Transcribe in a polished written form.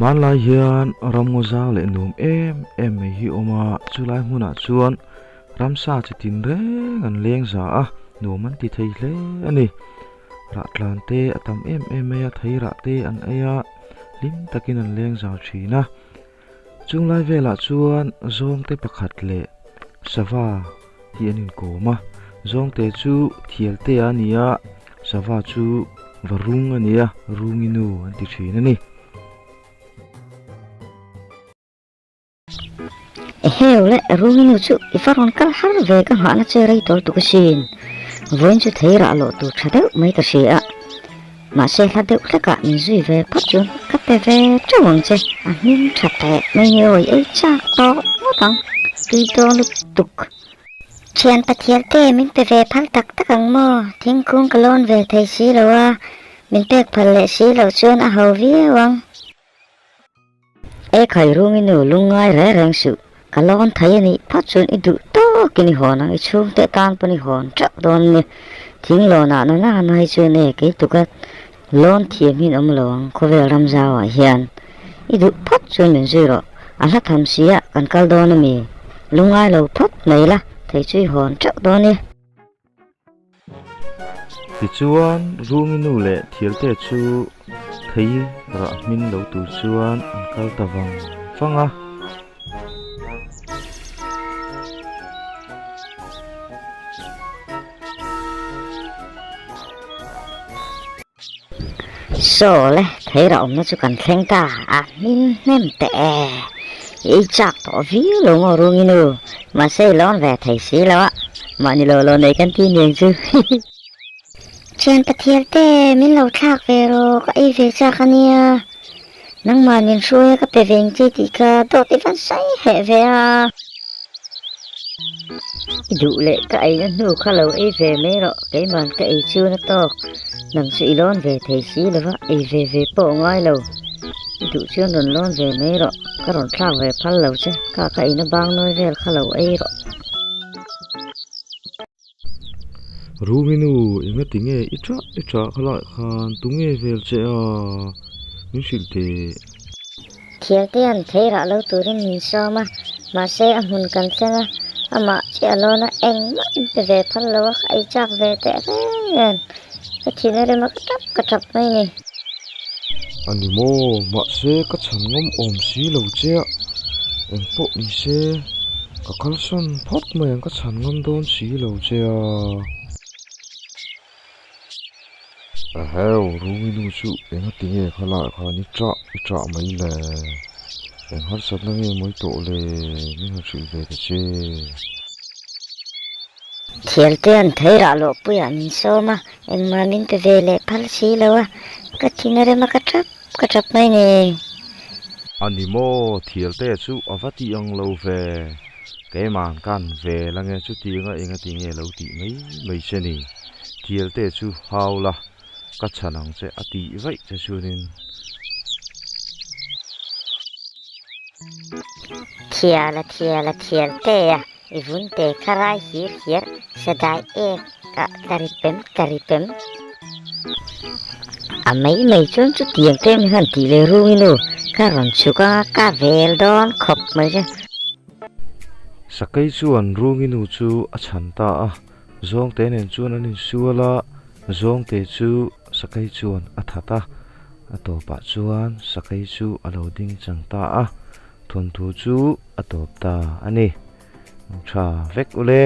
Hmanlai hian ramngaw zau leh nuam em em mai hi a awm a, chulai hmunah chuan ramsa chi tin reng an leng za a, nuam an ti thei hle a ni. Rah tlan te a tam em em mai a, thei rah te an ei a, hlim takin an leng zau thin a. Chunglai velah chuan zawngte pakhat leh sava hi an inkawm a, zawngte chu thialte a ni a, sava chu va rung a ni a, rungi nu an ti thin a ni. Eheu le, rungi nu chu i va rawn kal har ve ka nghahna che rei tawl tuk asin. Vawiin chu thei rah loh tur tha deuh mai ka hria a. Mahse hla deuh hlekah min zui ve phawt chuan ka pe ve teuh ang che, a hming tha teh mai nge awi ei chak tawh ngawt ang, tui dawn lutuk. Thian Pathial te min pe ve phal tak tak ang maw, thingkung ka lawn ve thei si lo a, min pek phal leh si loh chuan a ho viau ang. E khai rung i nu lungngai reng reng suh, ka lawn thei a nih phawt chuan i duh tawkin i hawn ang, i chhungte tan pawn i hawn teuh dawn a ni. Thing lawnah na na na hi chuan e kei tuka lawn thiam hi an awm lo ang khawvel ram zauah hian. I duh phawt chuan min zui rawh, a hla tham si a kan kal dawn a mi? Lungngai lo phawt mai la, thei chu i hawn teuh dawn e. Tichuan, Rungi nu leh Thialte chu thei rah hmin lo tur chuan an kal ta vang vang a. Saw le, thei rah awmna chu kan thleng ta, a hmin hnem teh e. I ei chak tawh viau lo maw Rungi nu, mahse i lawn ve thei si lo a, mahni lo lo nei kan ti niang chu. Thian Pathial te, min lo thlak ve rawh, ka ei ve chak a nia. Nangmah min hruai a ka pe veng che tih kha dawt i van sawi heh ve a. I duh leh ka eina hnu kha lo ei ve mai rawh, keiman ka ei chun a tawk. Nang chu i lawn ve thei si lo va, ei ve ve pawh ngai lo. I duh chuan rawn lawn ve mai rawh, ka rawn thlak ve phal lo che, ka ka eina bang nawi vel kha lo ei rawh. Rumi nu, enga ti nge i tah i tah kha lai khan tu nge vel che a? Min hrilh teh. Thialte an thei rah lo turin min sawm a, mahse a hmun kan thleng a, amah chiah lawn a engmah in pe ve phal lo a, ka ei chak ve teh reng nen ka thin a rem a ka tap ka tap mai ni. A ni maw, mahse ka chhan ngawm awm si lo che a, engpawh ni se ka kalsawn phawt mai ang ka chhan ngam dawn si lo che a. Eheu, Rumi nu chu enga ti nge kha lai khan i ṭah i ṭah mai le? Eng harsatna nge mawi tawh le? Min han hrilh ve ta che. Thialte an thei rah loh puiah min sawm a, engmah min pe ve leh phal si lo a, ka thin a rem a ka ṭap ka ṭap mai ni. A ni maw, Thialte chu a va tih ang lo ve. Keima'n kan ve la nge chutianga enga ti nge lo tih mai mai che ni. Thialte chu hau la, ka chhan ang che a tih vaih che chuanin. Thiala thiala thialte a. I vun te kha rai hir hiar sadai ek ah ka ri pem ka ri pem. A mai mai chuan chutiang te mi han tih leh rung in u ka rawn chhuk anga ka vel dawn khawp mai che. Sakei chuan Rungi nu chu a chhan ta a, Zawngte nen chuan an insual a, Zawngte chu Sakei chuan a that a, a tawpah chuan Sakei chu a lo ding chang ta a, thawnthu chu a tawp ta a ni. Tha vek ule.